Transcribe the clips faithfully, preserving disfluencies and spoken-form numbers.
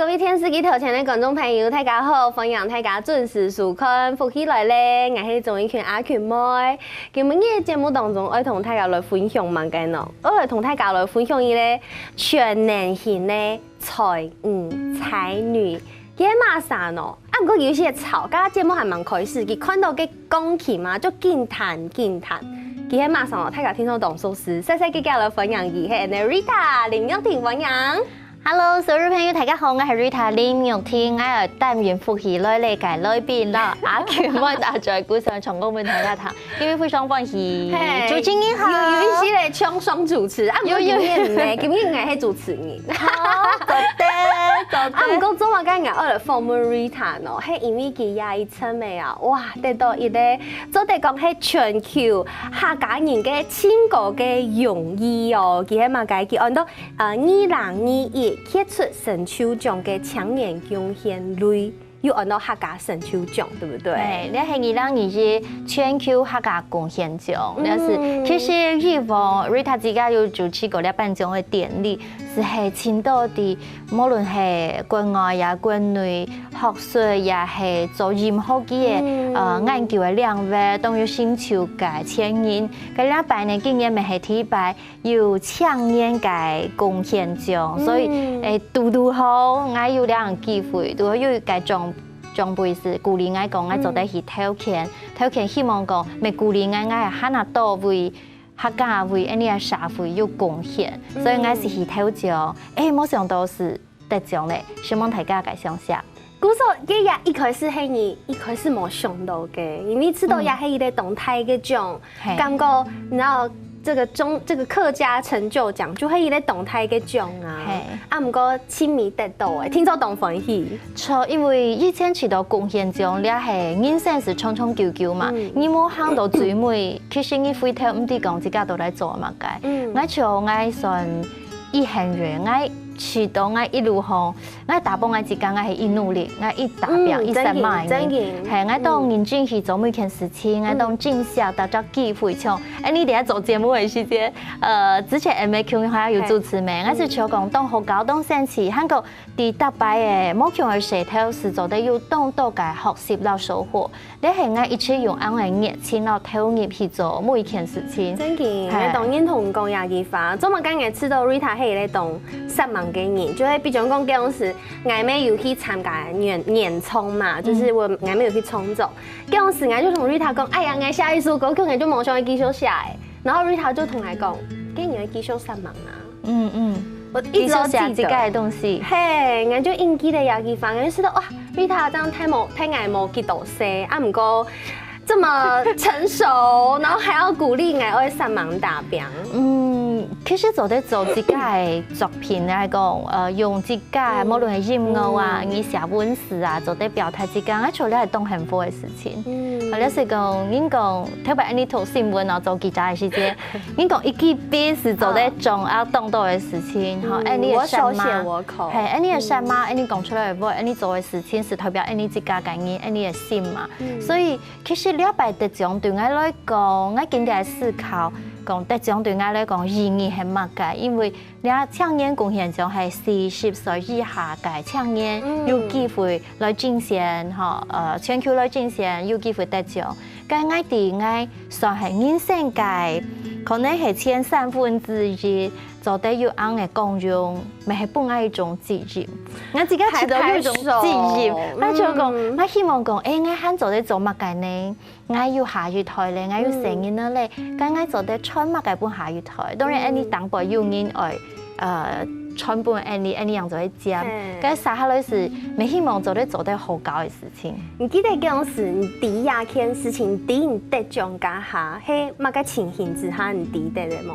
各位電視機頭前个觀眾朋友，大家好，歡迎大家準時收看《福氣來了》，𠊎係鍾意群阿群妹。今晡日个節目當中，愛同大家來分享麼个呢？愛來同大家來分享一個全能型个才女，才女，佢係麼儕呢？啊，毋過有一些吵，剛剛節目還吂開始，佢看到个鋼琴啊，就緊彈緊彈。佢係麼儕呢？大家聽眾當熟悉，細細个个來歡迎佢，係Rita林玉婷，歡迎。 Hello，所有朋友，大家好，𠊎係Rita林玉婷，𠊎係擔任福氣來了个來賓啦。阿群妹打嘴鼓上唱歌分大家聽，今日非常歡喜。嘿，主持人好。有，有一些人像雙主持，啊，有，有。今日呢，今日𠊎係主持人。好，做得，做得。啊，毋過做麼个𠊎愛來訪問Rita呢？係因為佢這一陣仔啊，哇，得到一個，做得講係全球客家人个盡高个榮譽哦。佢係麼个？佢安到 呃，二零二一傑出成就獎个青年貢獻類，又安到客家成就獎，對不對？對，這係二零二一全球客家貢獻獎，嗯。這係，其實以往Rita自家有主持過這頒獎个典禮，係盡多个，無論係國外也國內，學術也係做任何个，嗯。呃，研究个領域，都有成就个前人。該這擺呢，今年乜係第一擺， 有青年个貢獻獎，所以，嗯。欸，堵堵好，𠊎有這樣機會，堵好有个獎，獎杯係鼓勵𠊎講，𠊎做得去投件，嗯。投件希望講，乜鼓勵𠊎，𠊎還較多為客家、為恁呢个社會有貢獻，嗯。所以𠊎係去投獎，欸，無想到係 得獎咧，希望大家个想像。故所，這也一開始係你一開始無想到个，因為知道也係一個當大个獎，嗯。嘿。感覺，你知道，這個中，這個客家成就獎就係一個當大个獎啊。嘿。啊，毋過盡尾得到欸，聽著當歡喜。著，因為以前知道貢獻獎，這係人生係長長久久嘛，嗯。你無行到最尾，其實你回頭毋知講自家到底做麼个。嗯。𠊎像𠊎算 一行人，𠊎試著𠊎一路項，𠊎打幫𠊎自家，𠊎係一努力，𠊎一打拚，嗯，一生命。真个，真个。係，𠊎當認真去做每件事情，嗯。𠊎當珍惜逐隻機會，像，欸，你等下做節目个時間，呃，之前M A Q還有主持咩，嗯。𠊎係想講當好搞，當生趣，還過在逐擺个無共个時頭，係做得有當多个學習摎收穫。 這係𠊎一直用恁樣个熱情摎投入去做每一件事情。真个，嘿。𠊎當認同你講這句話。做麼个𠊎知道Rita係一個當煞猛个人，就係比如講，該當時𠊎乜有去參加演，演唱嘛，就是𠊎，𠊎乜有去創作。該當時𠊎就同Rita講：「哎呀，𠊎寫一首歌曲，𠊎就無想愛繼續寫欸。」然後Rita就同𠊎講：「該你愛繼續煞猛啊。」 嗯，嗯。𠊎一直都記得。繼續寫自家个東西。嘿，𠊎就印記得這句話，𠊎就知道，哇，Rita這樣大無，大𠊎無幾多歲，啊，毋過這麼成熟，然後還要鼓勵𠊎愛煞猛打拚。嗯，其實做得做自家个作品來講，呃，用自家个，嗯。無論係音樂啊，嗯。你寫文字啊，做得表達自家，𠊎覺得係當幸福个事情。嗯。或者係講，人講，特別恁呢讀新聞啊，做記者个時節， 人講一支筆係做得掌握當多个事情，吼，嗯，恁呢个聲嘛，我手寫我口。嘿，恁呢个聲嘛，嗯。恁呢講出來个話，恁呢做个事情係代表恁呢自家个人，恁呢个心嘛。嗯。所以其實這擺得獎對𠊎來講，𠊎今日來思考，講得獎對𠊎來講意義係麼个？因為這青年貢獻獎係四十歲以下个青年，嗯。有機會來競選，吼，呃，全球來競選，有機會得獎。 該𠊎知𠊎算係人生个，可能係前三分之一，做得有恁个光榮，乜係分𠊎一種責任。𠊎自家試著有一種責任，太感受。𠊎就講，嗯。𠊎希望講，欸，𠊎還做得做麼个呢？𠊎有下一代咧，𠊎有細人仔咧，嗯。該𠊎做得傳麼个分下一代？當然，嗯。恁呢當然有人愛，呃，傳分恁呢，恁呢樣做得接。嘿。該接下來係，乜希望做得做得好搞个事情。 你記得該當時你第一件事情，第一得獎該下，係麼个情形之下你知得个無？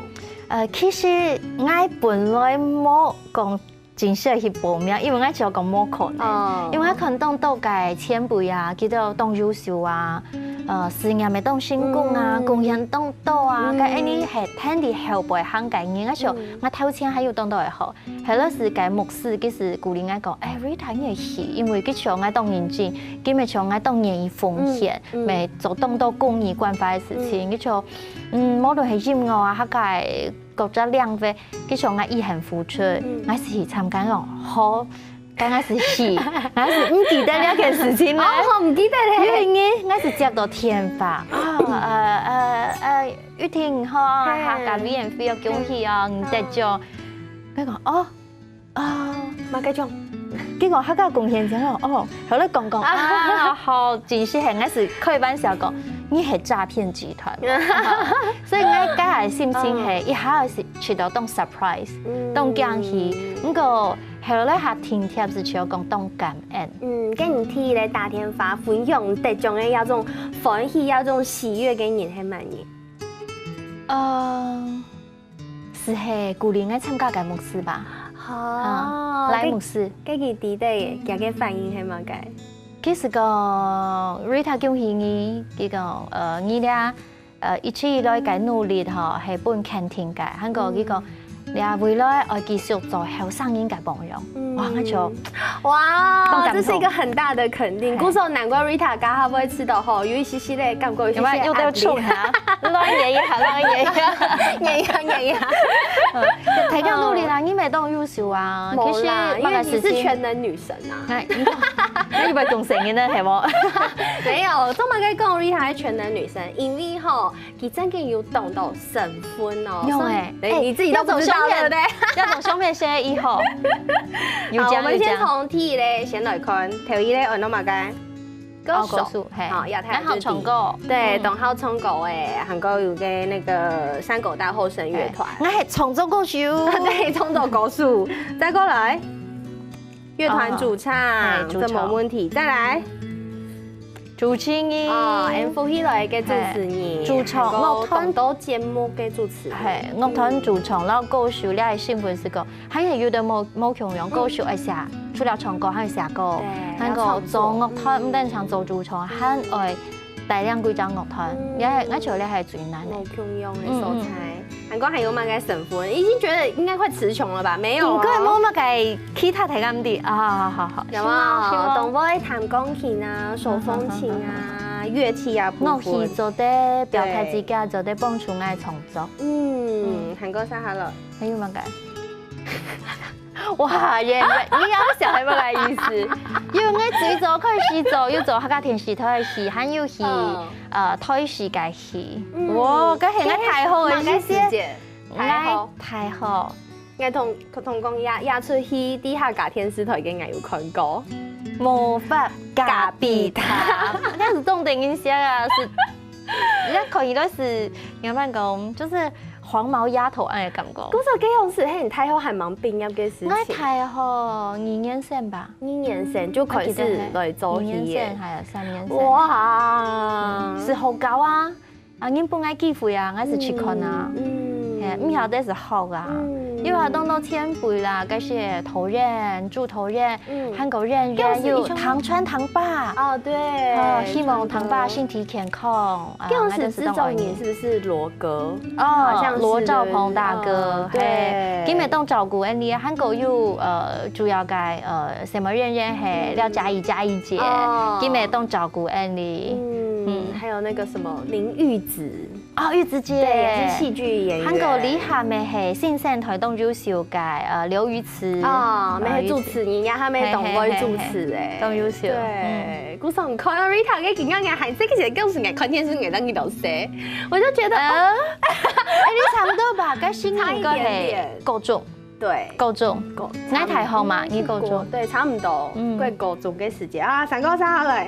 呃，其實𠊎本來無講真實去報名，因為𠊎就講無可能。哦。因為𠊎看當多个前輩啊，佢兜當優秀啊，呃，事業乜當成功啊，嗯。貢獻當多啊，嗯。該恁呢係跈在後背行个人，𠊎想，嗯。𠊎頭前還有當多个好。 後來係該牧師，佢係鼓勵𠊎講：「哎，Rita，你愛去，因為佢像𠊎當認真，佢乜像𠊎當願意奉獻，嗯，嗯。乜做當多公益關懷个事情。嗯。佢像，嗯，無論係音樂啊，還係各隻領域，佢像𠊎一向付出，嗯。𠊎係去參加講，好，剛開始死，還是毋記得這件事情呢。哦，毋記得咧。因為呢，𠊎係接到電話，啊，呃，呃，呃，玉婷吼，哈，Gaby and Phil恭喜哦，你得獎。佢講，哦，啊，麼个獎？結果佢个貢獻獎哦，哦，後來講講，啊，好，真係很，𠊎係開玩笑講，你係詐騙集團。所以𠊎个信心係一下係試著當surprise，當驚喜。毋過後來佢聽貼係就講當感恩。嗯，跟你第一个打電話分享得獎个那種歡喜、那種喜悅个人係麼人？呃，係係鼓勵𠊎參加个牧師吧。哦，賴牧師。該佢知得耶，佢个反應係麼个？其實講，Rita恭喜你，佢講，呃，你這，呃，一直以來个努力吼，係分肯定个。還過佢講，你啊未來愛繼續做後生人个榜樣。哇，𠊎就 哇，這是一個很大的肯定。故所難怪 Rita 剛剛會知道吼，有一些些的感覺，有一些些有沒有？有點衝哈，亂演一下，亂演一下，演一下，演一下。大家努力啦，你乜當優秀啊。無啦，因為你是全能女神啊。那你，那你不要講聲音呢，係無？沒有，做麼个講 Rita 是全能女神？因為吼， 佢正經有當多身份哦。有欸，欸，你自己都不知道，對不對？要從上面寫一號。有獎，好，我們先從第一个先來看，頭一个安到麼个？歌手，歌手，嘿。好，亞太，然後唱歌，對，當好唱歌欸，還過有个那個山口大後生樂團，欸，創作歌手，對，創作歌手，再過來，樂團主唱，啊，嘿，主唱，這沒問題，再來。 主持人。哦，恁福氣來个主持人，主唱，樂團，當多節目个主持人。嘿，樂團主唱，然後歌手，這係身份係講，還有有的無無共樣，歌手愛寫，除了唱歌，還愛寫歌，還有做樂團，毋單淨做主唱，還愛帶領幾隻樂團，也係，𠊎覺得這係最難个。無共樣个所在。 還過還有麼个身份？已經覺得應該快詞窮了吧？沒有哦。應該無麼个其他个問題啊，好好好。有沒有？當會彈鋼琴啊，手風琴啊，樂器啊部分。樂器做得表達自家，做得幫助𠊎創作。嗯，還過啥好了？還有麼个？哇，也，也，你要想還無个意思。因為𠊎最早開始做，有做客家電視台个戲，還有去，呃，台視个戲。哇，該係𠊎大學个時節。 𠊎大學，𠊎同，同講，這，這齣戲在客家電視台个𠊎有看過。魔法咖啡糖，該係當得人惜啊，係，人家看起來係，仰般講，就是黃毛丫頭恁个感覺。故所該樣係，嘿，你大學還吂畢業个時節。𠊎大學二年生吧。二年生就開始來做戲了。二年生還有三年生。哇，係好搞啊！ 啊，人分𠊎機會啊，𠊎就去看啊。嘿，毋曉得係好啊。有啊，當多前輩啦，該係導演、助導演，還過演員，有唐川唐爸。哦，對，哦，希望唐爸身體健康。啊，該時製作人是不是羅哥？哦，好像是羅兆鵬大哥，嘿，對，佢乜當照顧𠊎俚，還過有，呃，主要个，呃，什麼燕燕，嘿，廖嘉怡、嘉怡姐，佢乜當照顧𠊎俚。嗯，還有那個什麼林玉子。 哦，玉子姐，對，也是戲劇演員。還過這下乜係新生代當優秀个，呃，劉瑜慈。哦，乜係主持人呀，佢乜當會主持欸。當優秀。對，故所你看到Rita个今年還這個時間，告訴你看電視，你當你老師，我就覺得，哦，哎，你差不多吧，該新年應該係高中。 對，高中，高，𠊎大學嘛，你高中，對，差不多，嗯，過高中个時節啊，三個三好了，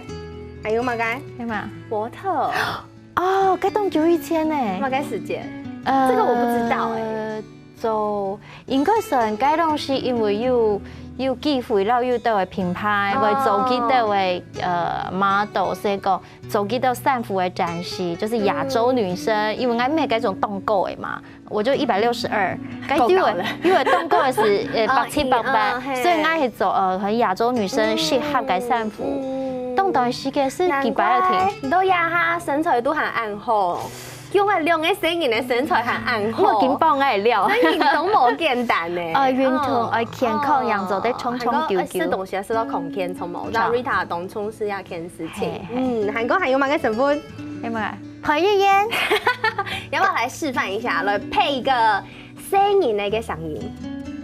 還有麼个？有嘛？模特，哦，該當久以前呢。麼个時節？呃，這個我不知道欸。做，應該算該當時因為有，有機會，然後有兜个品牌，會做幾兜个，呃，model，所以講做幾兜衫褲个展示，就是亞洲女生，因為𠊎毋係該種當高个嘛， 我就一百六十二，該因為，因為當高个係，呃，百七、百八，所以𠊎係做，呃，很亞洲女生適合个衫褲。當當時个係幾百个天。難怪，你到這下身材都還恁好，因為兩個細人个身材還恁好。我緊幫𠊎料。所以運動無簡單呢。呃，運動，呃，健康樣做得長長久久。還過，呃，食東西也食到康健，從無。然後Rita當重視這件事情。嘿，嘿。嗯，還過還有麼个成分？有麼个？ 彭于晏，要不要來示範一下，來配一個細人仔个聲音？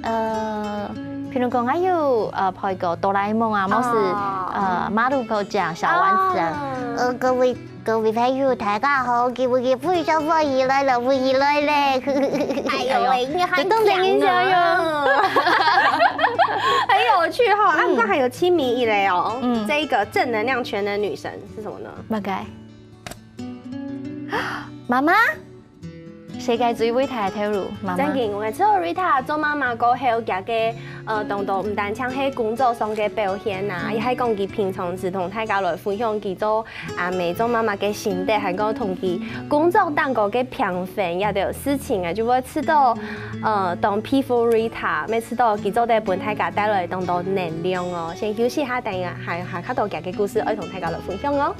呃，譬如講，還有呃，配个哆啦A夢啊，或是哦呃，馬路口講小丸子啊。哦呃，各位各位朋友，大家好，今日非常歡喜來了，歡喜來了。哎呦喂，你很就当成人家强啊，很有趣哈。啊，不过还有亲民一类哦，嗯这一个正能量全能女神是什么呢？么个？妈妈，世界最伟大的頭路，媽媽。正經，我知道 Rita 做媽媽過後，佢个呃，當多毋單淨係工作上个表現啊，也係講佢平常時同大家來分享佢做阿姆、做媽媽个心得，還過同佢工作當中个平凡，也都有事情啊，就會知道呃，當佩服 Rita，每次都佢做得分大家帶來當多能量哦。先休息下，等一下還還較多佢个故事，愛同大家來分享哦。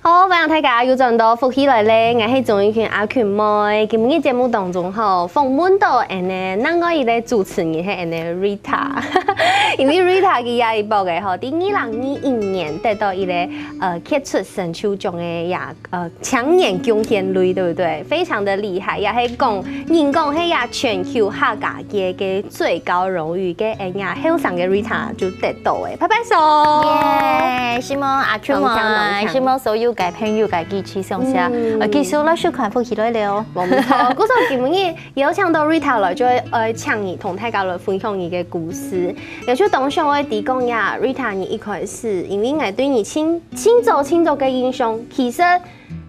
好，歡迎大家又轉到福氣來了，𠊎係鍾玉群阿群妹。今日節目當中吼，訪問到𠊎等另外一个主持人係𠊎等Rita，因為Rita佢也一百个吼，在二零二一年得到一个呃傑出成就獎个呀呃青年貢獻類，對不對？非常的厲害，也係講人講係呀全球客家界个最高榮譽个，哎呀後生个Rita就得到誒，拍拍手。耶！希望阿群妹，希望所有个朋友个支持上下，呃，繼續來收看福氣來了。無錯，故所今日邀請到Rita來，就會呃請你同大家來分享你个故事。也就當想愛知講呀，Rita你一開始，因為𠊎對你清清楚清楚个印象，其實。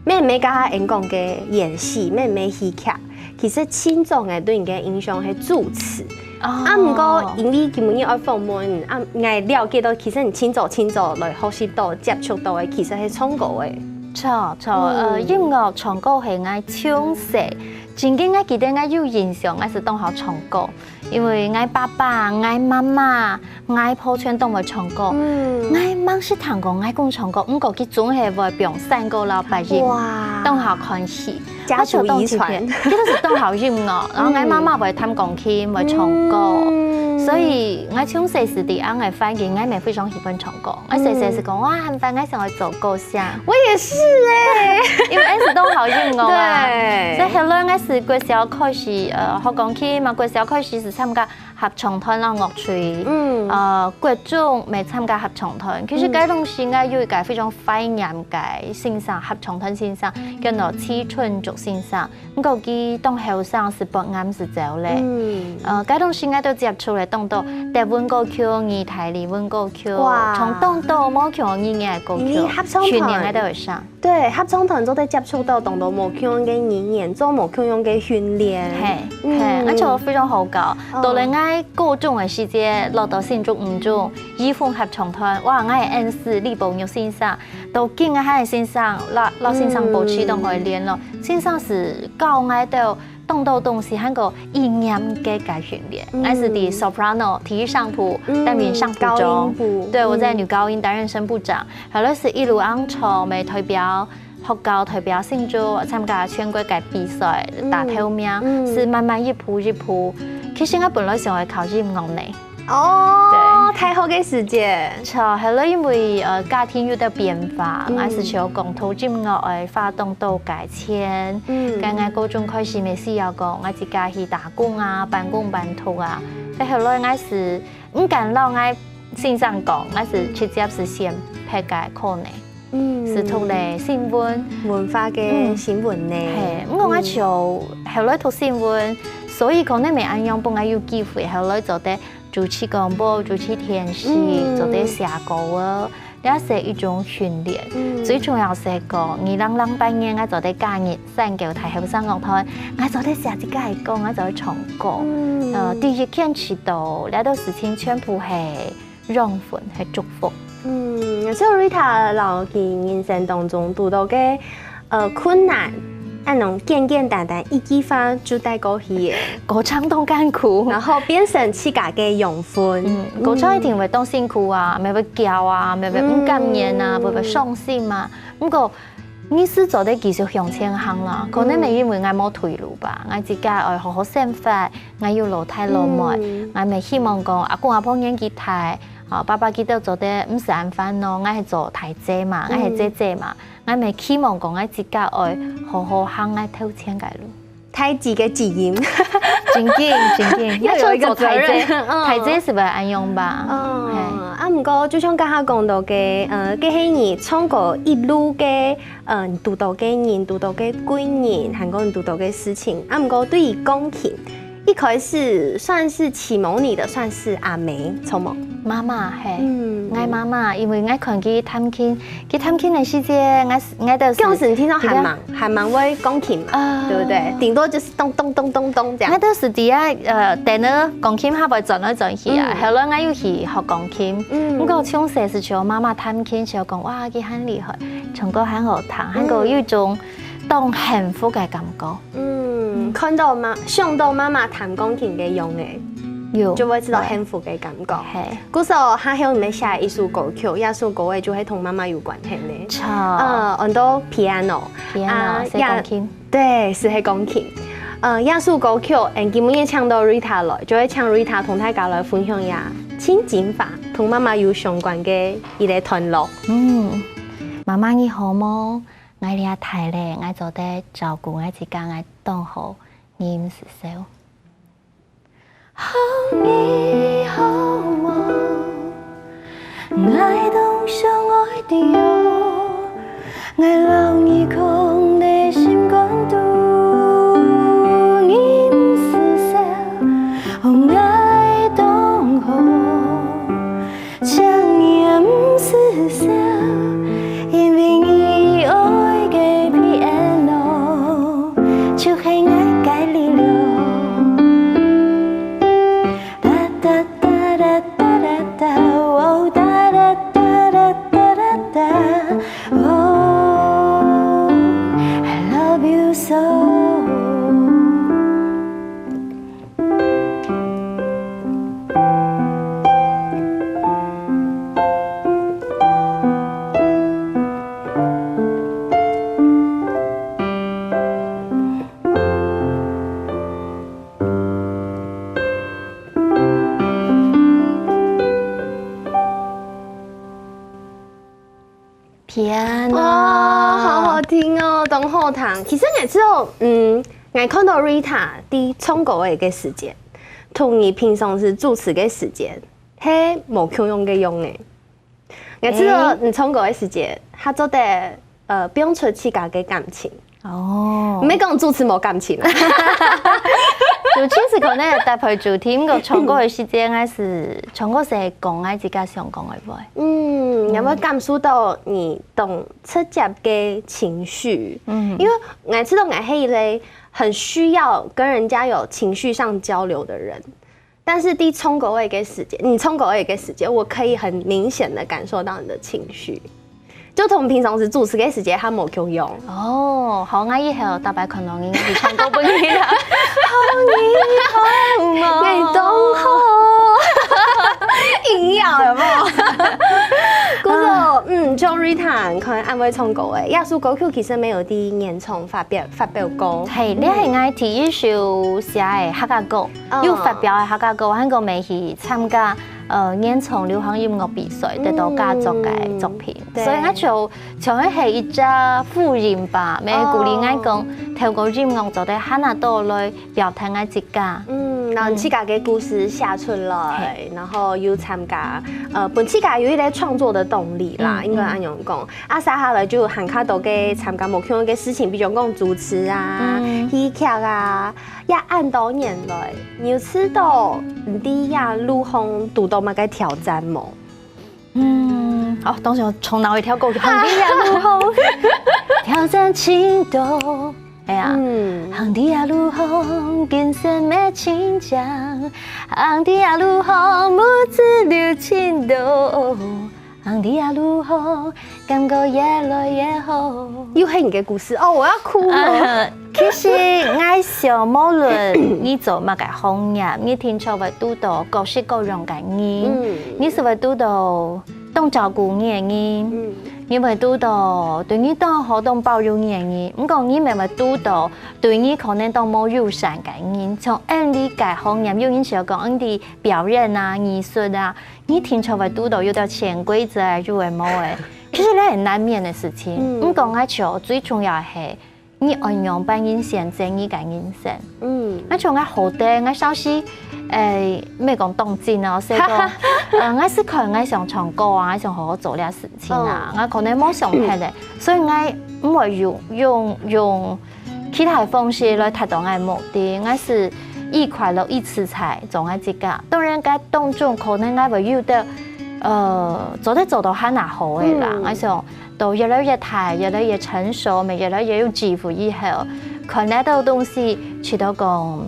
乜毋係剛剛𠊎講个演戲，乜毋係戲劇，其實盡早𠊎對你个印象係主持。啊，毋過因為今日愛訪問，啊，𠊎了解到其實你盡早盡早來學習到、接觸到个，其實係唱歌个。著著，呃，音樂唱歌係𠊎從細，正經𠊎記得𠊎有印象，𠊎係當好唱歌。 因為𠊎爸爸、𠊎媽媽、𠊎婆全當會唱歌。𠊎吂識聽過𠊎公唱歌，毋過佢總係會放山歌摎八音，當好歡喜。家族遺傳。佢都係當好音樂，然後𠊎媽媽會彈鋼琴，會唱歌，所以𠊎從細時在恁樣个環境，𠊎乜非常喜歡唱歌。𠊎細細時講，哇，很煩，𠊎想愛做歌星。我也是哎，因為𠊎係當好音樂啊。對所以後來𠊎係國小開始，呃，學鋼琴嘛，國小開始係參加 合唱團摎樂隊，嗯，呃，國中乜參加合唱團。其實該當時𠊎有一個非常懷念个先生，合唱團先生，叫做徐春竹先生。毋過佢當後生，十八歲就走了。嗯，呃，該當時𠊎都接觸了當多德文歌曲、義大利文歌曲，從當多無共語言个歌曲，合唱團訓練𠊎都會上。 對，合唱團做得接觸到當多無共樣个語言，做無共樣个訓練。係，係，而且非常好搞。到了𠊎高中个時節，落到新竹五中，怡紅合唱團，哇，𠊎个恩師李寶玉先生，到今𠊎還个先生，摎摎先生保持當好聯絡。先生係教𠊎兜當多東西，還過語言个个訓練。𠊎係在soprano第一聲部擔任聲部長，對，我在女高音擔任聲部長。 後來係一路恁樣唱，乜代表學校、代表新竹，參加全國个比賽，打頭名，係慢慢一步一步。其實𠊎本來想愛考音樂呢。哦，大學个時節。著，後來因為呃家庭有兜變化，𠊎係想講讀音樂愛花當多个錢，該𠊎高中開始乜需要講𠊎自家去打工啊，半工半讀啊。但後來𠊎係毋敢摎𠊎先生講，𠊎係直接係選別个科呢。 嗯，係讀了新聞，文化个新聞呢。係，毋過𠊎就後來讀新聞，所以可能乜恁樣分𠊎有機會，後來做得主持廣播、主持電視，做得寫歌啊，這係一種訓練。最重要係講，二零零八年𠊎做得加入山狗大後生樂團，𠊎做得寫自家个歌，𠊎做得唱歌。呃，第一堅持到，這兜事情全部係 緣分係祝福。嗯，所以Rita摎佢人生當中堵到个呃困難，恁樣簡簡單單一句話就帶過去个，過程當艱苦，然後變成自家个養分。嗯，過程一定會當辛苦啊，乜會噭啊，乜會毋甘願啊，會會傷心啊。毋過你係做得繼續向前行啦，可能係因為𠊎無退路吧，𠊎自家愛好好生活，𠊎有老弟老妹，𠊎乜希望講阿公阿婆年紀大，啊，爸爸佢兜做得毋使恁煩惱，𠊎係做大姐嘛，𠊎係姐姐嘛，𠊎乜希望講𠊎自家愛好好行𠊎頭前个路。大姐个基因。正經，正經，又有一個責任。愛做大姐，嗯。大姐係會恁樣吧？嗯，啊，毋過就像剛剛講到个，呃，該係你唱歌一路个，呃，你堵到个人，堵到个貴人，還過你堵到个事情。啊，毋過對於鋼琴，一開始算是啟蒙你的，算是阿姆，著無？媽媽，係。嗯。𠊎媽媽，因為𠊎看佢彈琴，佢彈琴个時節，𠊎，𠊎就係，當時你聽到還蠻，還蠻會鋼琴嘛，啊。對不對？頂多就是咚咚咚咚咚這樣。𠊎就係在該，呃，等著鋼琴下背轉來轉去啊，嗯。後來𠊎又去學鋼琴。嗯。毋過從細時就媽媽彈琴，就講，哇，佢很厲害，唱歌很好聽，還過有一種當幸福个感覺。嗯，看到媽，想到媽媽彈鋼琴个樣仔，有，就會知道幸福个感覺。係。故所下後你寫一首歌曲，這首歌仔就係同媽媽有關係呢。著。呃，安到Piano。Piano，啊，係鋼琴。對，係，係鋼琴。呃，這首歌曲，嗯，今晡日請到Rita來，就係請Rita同大家來分享一下情景法，同媽媽有相關个一個段落。嗯，媽媽你好無？ 𠊎這下大咧，𠊎做得照顧𠊎自家，𠊎當好，你毋使愁。好你好無？𠊎當想愛知哦，𠊎摎你囥在心肝肚，你毋使愁，哦，𠊎當好。 請你毋使愁，因為你愛个Piano就係𠊎个力量。噠噠噠噠噠噠噠，哦，噠噠噠噠噠噠噠，哦，I love you so。 天啊！哇，好好聽哦，當好聽。其實𠊎知道，嗯，𠊎看到Rita在唱歌个時節，同你平常時主持个時節，係無共樣个樣仔。𠊎知道你唱歌个時節，還做得，呃，放出自家个感情。 哦。毋係講主持無感情啊。主持係可能搭配主題，毋過唱歌个時節，𠊎係，唱歌係講𠊎自家想講个話。嗯，有沒有感受到你當直接个情緒？嗯。因為𠊎知道𠊎係一個很需要跟人家有情緒上交流的人。 但是在唱歌个時節，你唱歌个時節，我可以很明顯的感受到你的情緒，就同平常時主持个時節還無共樣。哦，好，𠊎以後逐擺看到你，𠊎就唱歌分你啦。好，你好無？𠊎當好。硬要有無？故所，嗯，像Rita，你看恁會唱歌个，這首歌曲其實沒有在原場發表，發表過。係，這係𠊎第一首寫个客家歌。 哦。有發表个客家歌，還過乜去參加，呃，原創流行音樂比賽，得到佳作个作品。嗯，對。所以𠊎就，就像係一隻呼應吧，乜鼓勵𠊎講，哦。透過音樂做得還較多來表達𠊎自家。嗯，然後自家个故事寫出來，嗯。係。然後又參加，呃，分自家有一個創作的動力啦，嗯，應該恁樣講。嗯。啊，接下來就還較多个參加無共樣个事情，比如講主持啊，嗯。戲劇啊， 這恁多年來，你有試著你在這路項堵著麼个挑戰無？嗯，哦，當時從哪位跳過去？行在這路項，挑戰盡多。哎呀，嗯。行在這路項，精神乜盡強。行在這路項，目珠流盡多。 行在這路項，感覺越來越好。又係你个故事哦，我要哭了。呃，其實𠊎想，無論你做麼个行業，你定著會堵著各式各樣个人，嗯。你係會堵著當照顧你个人，嗯。你會堵到對你當好、當包容你个人，毋過你乜會堵到對你可能當無友善个人。像恁樣个行業，有人想講恁樣表演啊、藝術啊，你定著會堵到有兜潛規則啊，有个無个，其實這係難免个事情。嗯。毋過𠊎想最重要个係，你愛仰般人選擇你个人生。嗯。𠊎像𠊎好得，𠊎小時，誒，毋係講當真哦，係講，呃，𠊎係看𠊎想唱歌啊，𠊎想好好做這事情啊，嗯。𠊎可能無想忒个，所以𠊎毋會用，用，用其他个方式來達到𠊎个目的，𠊎係以快樂、以自在做𠊎自家。當然，該當中可能𠊎會有兜，呃，做得做到還較好个啦。嗯。𠊎想到越來越大，越來越成熟，乜越來越有機會以後，看得到東西，試著講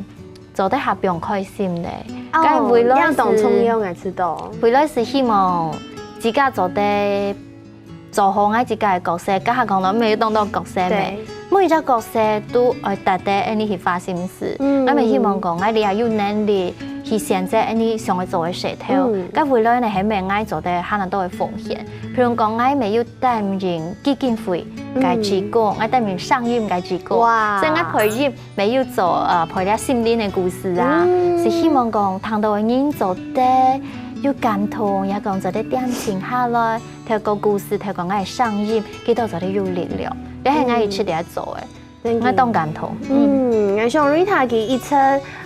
做得較放開心咧。哦，該未來係，這樣當重要，𠊎知道。未來係希望自家做得 做好𠊎自家个角色，頭下講到毋係有當多角色咩？對。每一隻角色都愛值得𠊎俚去花心思。嗯。𠊎乜希望講，𠊎俚也有能力去選擇𠊎俚想愛做个事頭。嗯。該未來呢，係毋係𠊎做得還較多个奉獻？譬如講，𠊎乜有擔任基金會个志工，嗯。𠊎擔任聲音个志工，哇。所以𠊎陪人 乜有做，呃，陪這心靈个故事啊，嗯。係希望講聽到个人做得有感動，也講做得恬靜下來，透過故事，透過𠊎个聲音，佢兜做得有力量。這係𠊎一直在做个，嗯。𠊎當感動。嗯。嗯，𠊎想Rita佢一直，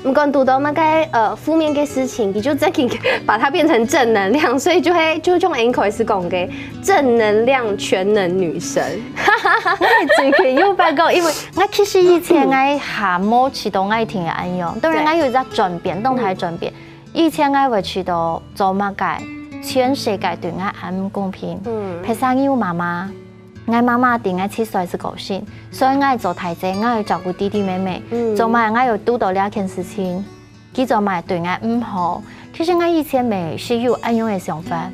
毋管堵到麼个，呃，負面个事情，佢就正經把它變成正能量，所以就會，就像𠊎開始講个，正能量全能女神。𠊎最近有發覺，因為 𠊎其實以前𠊎還無試著𠊎一定會恁樣，當然𠊎有一隻轉變，對。當大个轉變。嗯。以前𠊎會試著做麼个，全世界對𠊎恁毋公平。嗯。別儕人有媽媽，𠊎媽媽在𠊎七歲時過身，所以𠊎做大姐，𠊎愛照顧弟弟妹妹，嗯。做麼个𠊎又堵到這件事情。 佢做麼个對𠊎毋好。其實𠊎以前乜係有恁樣个想法，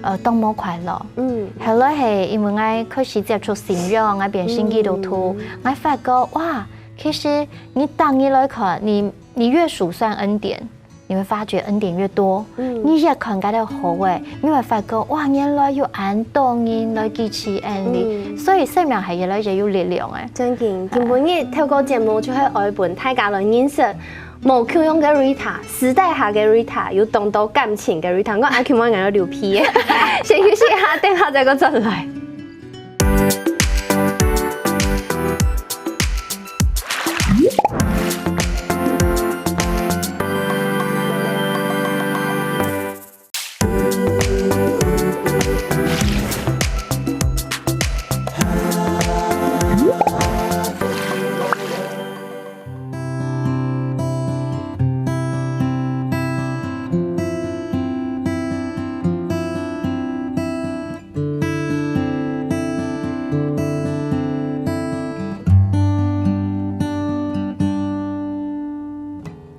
呃，當無快樂。嗯。後來係因為𠊎開始接觸信仰，𠊎變成基督徒，嗯。𠊎發覺，哇，其實你當你來看，你，你越數算恩典，你會發覺恩典越多。嗯。你越看該兜好个，你會發覺，哇，原來有恁多人來支持𠊎俚。嗯。所以生命係越來越有力量个。正經，今晡日透過節目就係愛分大家來認識 無共樣个Rita，時代下个Rita，有當多感情个Rita。𠊎阿Q妹𠊎要流鼻个，先休息一下，等下再過轉來。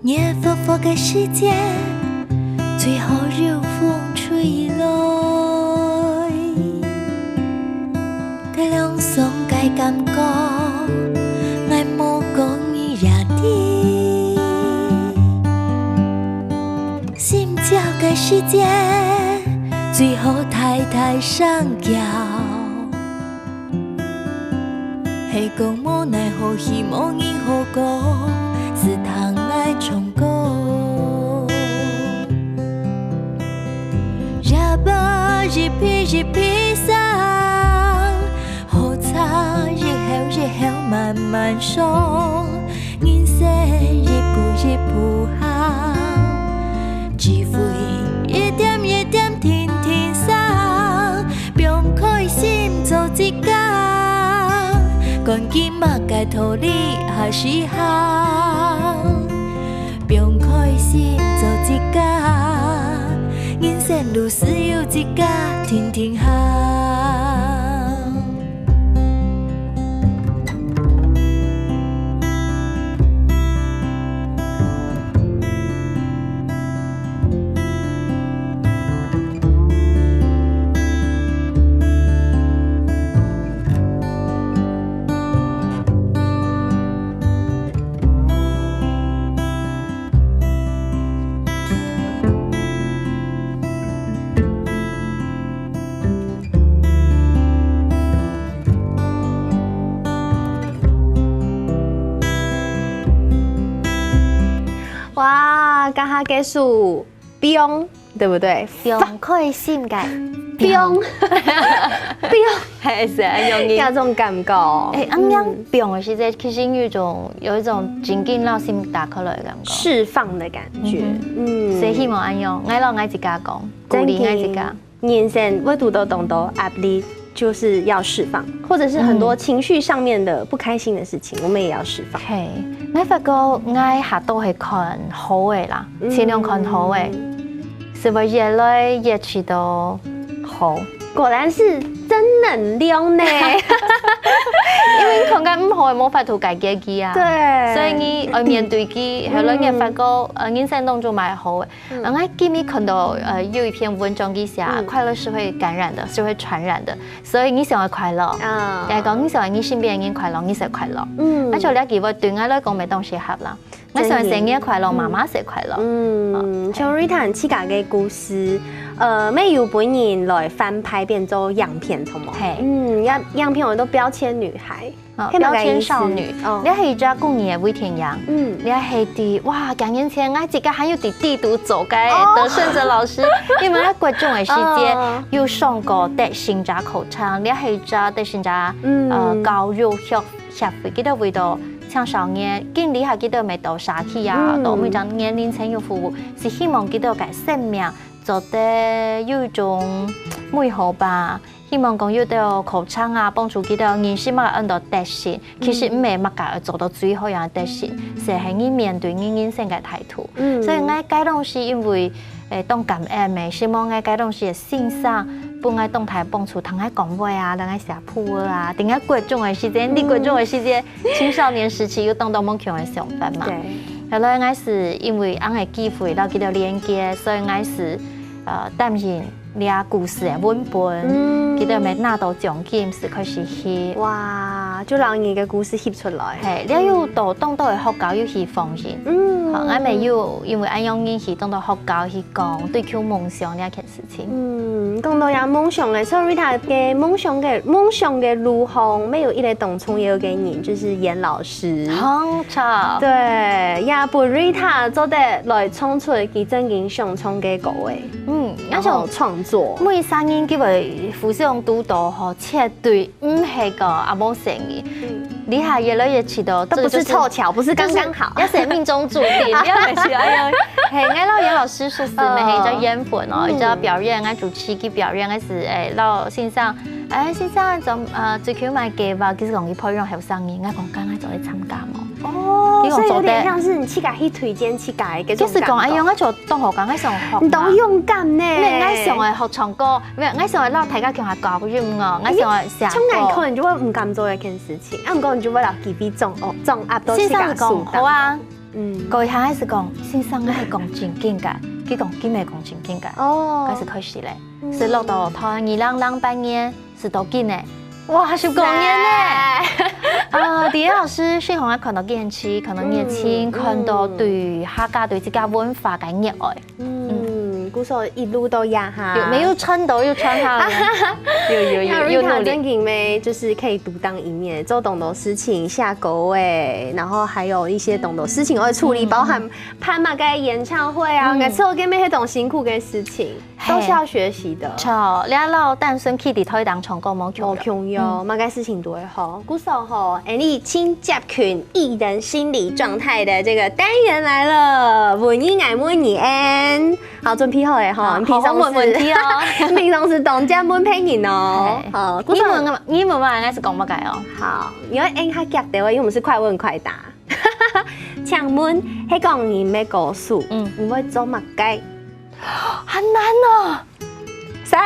熱乎乎个時節，最好有風吹來。該涼爽个感覺，𠊎無講你也知。心焦个時節，最好大大聲叫。 係講無奈何，希望你好過，只聽𠊎唱歌。夜半一皮一皮聲，好茶一口一口慢慢上。 人生一步一步行，智慧一點一點定定生，放開心做自家，管佢麼个道理還係行，放開心做自家，人生路只有自家定定行。哇，這下个手放，對不對？放開心个放，放，係，係恁樣个。有種感覺。欸，恁樣放个時節，其實有一種，有一種緊緊摎心打開來个感覺。釋放的感覺，嗯哼。嗯。所以希望恁樣，𠊎摎𠊎自家講，鼓勵𠊎自家。真的。 人生會堵到當多壓力，就是要釋放，或者是很多情緒上面的不開心的事情，我們也要釋放。係，𠊎發覺𠊎下都係看好个啦，盡量看好个，就會越來越試著好。果然是正能量呢。因為看个毋好个無法度改變佢啊。對。所以你愛面對佢，後來你會發覺，呃，人生當中蠻好个。 呃，𠊎今日看到，呃，有一篇文章佢寫，快樂是會感染的，是會傳染的。所以你想要快樂，啊。來講，你想要你身邊个人快樂，你就快樂。嗯。而且這句話對𠊎來講，乜當適合啦。𠊎想要細人快樂，媽媽就快樂。嗯，像Rita自家个故事，呃，乜有分人來翻拍變做影片，著無？係。嗯，影，影片安到標籤女孩。 哦，係麼个意思？標籤少女，哦。這係一隻公益个微電影。嗯。這係在，哇，幾年前，𠊎自家還有在帝都做个得勝者老師，因為𠊎國中个時節，哦。有上過得勝者考場，這係一隻得勝者，嗯。呃，教育協，協會，佢兜為到青少年，今這下佢兜乜到社區啊，嗯。到每隻年齡層有服務，係希望佢兜个生命做得有一種美好吧。 希望講有兜考場啊，幫助佢兜認識麼个安到得勝。其實毋係麼个愛做到最好樣个得勝，就係你面對你人生个態度。嗯。所以𠊎該當時因為，誒，當感恩个，希望𠊎該當時个先生，分𠊎當大幫助，同𠊎講話啊，同𠊎寫簿仔啊，等𠊎國中个時節，你國中个時節，青少年時期有當多無共个想法嘛。對。後來𠊎係因為恁个機會，摎佢兜連結，所以𠊎係，呃，擔任 這故事个文本，嗯。佢兜乜拿到獎金，就開始翕。哇，就摎你个故事翕出來。係，這有到當多个學校有去放映。嗯。好，𠊎乜有因為恁樣人去當多學校去講追求夢想這件事情。嗯，講到這夢想个，所以Rita个夢想个，夢想个路項，乜有一個當重要个人，就是顏老師。好，著。對，也分Rita做得來唱出佢真正想唱个歌个。 嗯，然後創作。每儕人佢會互相堵到吼，絕對毋係講啊無生意。嗯。這下越來越知道，都不是湊巧，不是剛剛好。也係命中注定，你也毋係恁樣。係，𠊎摎顏老師說係，嗯。乜係一隻緣分哦，嗯。一隻表演，𠊎主持个表演，𠊎係，誒，摎先生，誒，先生，做，呃，追求麼个計畫，其實講佢培養後生人，𠊎講，敢𠊎做得參加無？ 哦，佢講做得。所以有點像是你自家去推薦自家个這種感覺。就是講，哎喲，𠊎就當好講，𠊎想學嘛。你當勇敢呢。毋係，𠊎想愛學唱歌，毋係，𠊎想愛摎大家共下搞音樂，𠊎想愛寫歌。哎喲，像𠊎可能就會毋敢做這件事情，啊，毋過你就會摎機會掌握，掌握到自家手當中。先生就講，好啊。嗯。過一下係講，先生，𠊎係講正經个，佢講，佢乜講正經个，哦。開始開始咧，嗯。係落到二零零八年， 係到今呢。哇，十五年呢！啊，第一老師雖然講看到年輕，看到年輕，嗯，看到對客家對自家文化个熱愛。嗯，故所一路到這下。有，沒有撐到，有撐下來。有，有，有，有努力。那Rita正經咩，就是可以獨當一面，做當多事情，寫歌誒，然後還有一些當多事情愛處理，嗯，包含辦麼个演唱會啊，嗯。每次我跟妹係當辛苦个事情。 都是要學習的。著，你愛摎單純徛在台頂唱歌無共樣。無共樣，嗯。麼个事情都會好。故所吼，𠊎等盡接近藝人心理狀態的這個單元來了，問你愛問你安。好，準備好了吼，好，你平常時，好好問問題哦。你平常時當常問別人哦。嘿。好，故所，你問，你問𠊎，𠊎係講麼个哦？好，你愛安較遽兜，因為我們是快問快答。請問，係講你毋係歌手，嗯。你會做麼个？ 很難哦。三、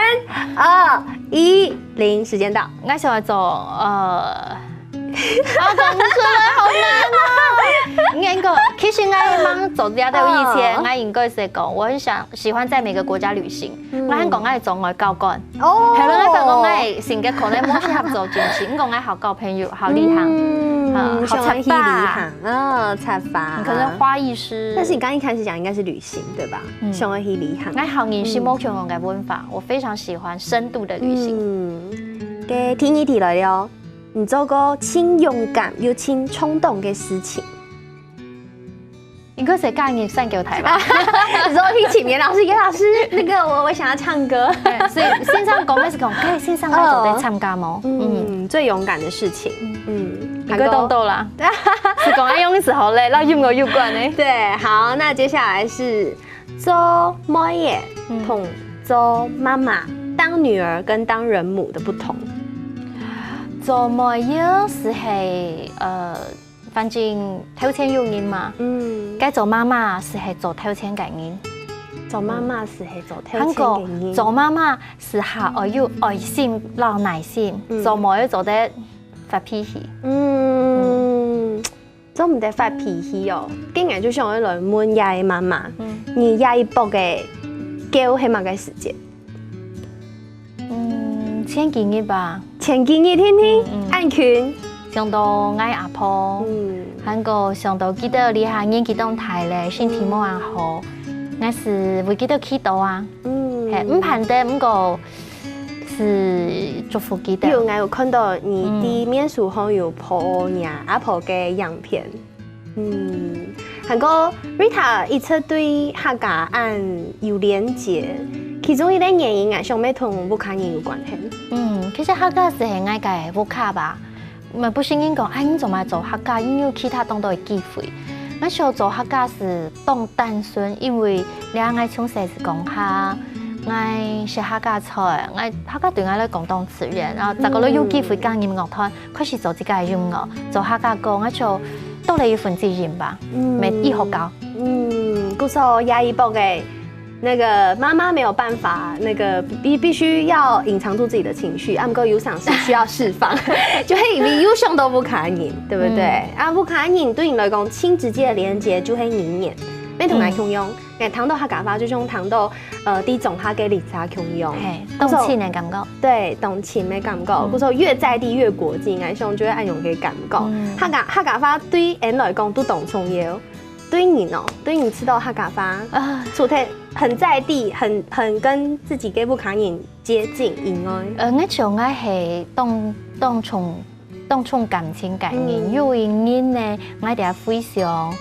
二、一、零，時間到。𠊎想愛做，呃，啊，講毋出來，好難哦。應該講，其實𠊎還吂做這兜以前，嗯。𠊎應該係講，我很想，喜歡在每個國家旅行。嗯。𠊎還講𠊎愛做外交官。哦。後來𠊎發覺𠊎性格可能無適合做政治，毋過𠊎好交朋友，好旅行，嗯，啊，好插花。想愛去旅行，啊，插花。可能花藝師。但是你剛剛一開始講應該是旅行，對吧？ 嗯。想愛去旅行。𠊎好認識無共樣个文化，嗯。我非常喜歡深度的旅行。嗯。該第二題來了哦，你做過盡勇敢又盡衝動个事情？應該係加入三九台吧。然後去請嚴老師，嚴老師，那個我我想要唱歌。對，所以先生講个係講，該先生來做得參加無？嗯，嗯，最勇敢的事情。嗯，你个動到啦，是講愛用个時候咧，那音樂有關呢。对，好，那接下来是做妹仔同做妈妈，当女儿跟当人母的不同。做妹仔係呃，反正頭前有人嘛，嗯，該做媽媽係係做頭前个人。做妈妈是係做头還過前个人。做媽媽係下愛有愛心摎耐心，嗯做妹仔做得發脾氣。嗯，做毋得發脾氣哦。今日就想要來問這个媽媽，你這一駁个狗係麼个時節？嗯，前幾日吧，前幾日天天嗯嗯恁近。想到𠊎阿婆，嗯還過想到記得這下年紀當大咧，身體無恁好，𠊎係會記得祈禱啊，嗯係毋盼得，毋過係祝福佢兜。有，𠊎有看到你在面書項有po若阿婆个影片。嗯，還過Rita一直對客家恁有連結，其中一個原因啊，想愛同屋下人有關係。嗯，其實客家係𠊎个屋下吧。毋係，毋係人講，哎，你做麼做客家，你有其他當多个機會。𠊎想做客家係當單純，因為這𠊎從細係講客，𠊎食客家菜，𠊎客家對𠊎來講當自然。然後再過來有機會加入樂團，開始做自家个音樂，做客家歌，𠊎就多了一份責任吧，嗯每一學校。嗯，故所這一駁个那個媽媽沒有辦法，那個必必須要隱藏住自己的情緒，啊，毋過有常時需要釋放，就會因為有想到屋下人，對不對？啊，屋下人對你來講，親直接的連接就係語言，愛同𠊎共樣，愛談到客家話，就像談到呃，在中學个日子共樣。嘿，當親个感覺。對，當親个感覺，故所越在地越國際，𠊎想就會恁樣个感覺。客家客家話對𠊎來講都當重要。對你呢？對你知道客家話，啊，除了很在地、很很跟自己个屋下人接近以外，呃，𠊎想𠊎係當當重當重感情个人，有一日呢，𠊎在回想，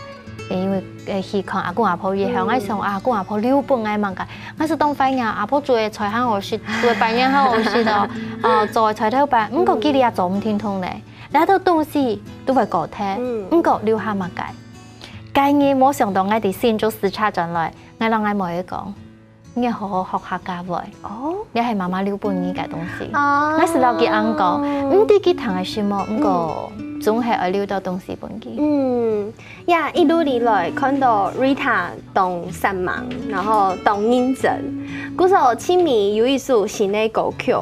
因為呃去看阿公阿婆以後，𠊎想阿公阿婆留分𠊎麼个，𠊎係當懷念阿婆煮个菜還好食，煮个粄圓還好食哦，哦做个菜頭粄，毋過佢兜也做毋停動咧，這兜東西都會過忒，毋過留下麼个？該日無想到𠊎在新竹時差轉來，𠊎摎𠊎妹仔講。 你愛好好學客家話。哦，這係媽媽留分你个東西。哦𠊎係摎佢恁講，毋知佢聽个係無，毋過總係愛留兜東西分佢。嗯，呀，一路以來看到 Rita 當煞猛，然後當認真。故所今晡日有一首新个歌曲，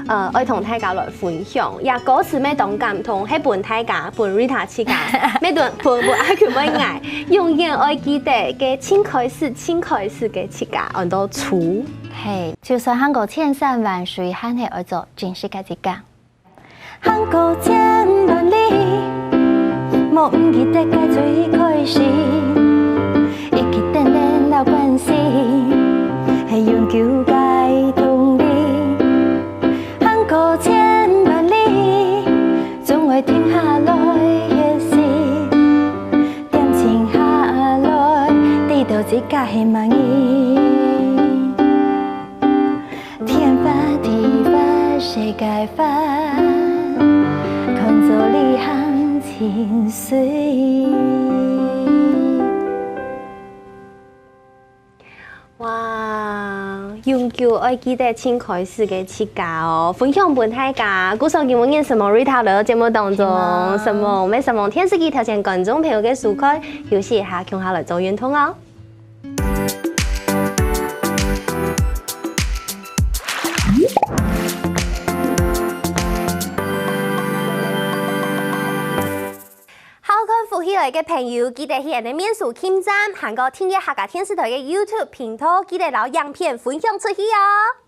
呃，愛同大家來分享。呀，歌詞乜當感動，係分大家，分 Rita 自家，乜分分分阿舅妹𠊎，永遠愛記得个盡開始，盡開始个自家，安到初。嘿，就算行過千山萬水，還係愛做真實个自家。行過千萬里，莫毋記得个最開始，一起等等摎關心，係永久个動力。行過千萬里，總會停下來歇息，恬靜下來，知道自家係麼人。 天花地花世界花，看做旅行真水。哇，永久愛記得盡開始个自家哦，分享分大家。故所今晡日承蒙 Rita 來到節目當中，承蒙，乜承蒙電視機頭前觀眾朋友个收看，休息一下，共下來做運動哦。 好看福氣來个朋友，記得去𠊎等个面書網站，還過訂閱客家電視台个YouTube頻道，記得摎影片分享出去哦。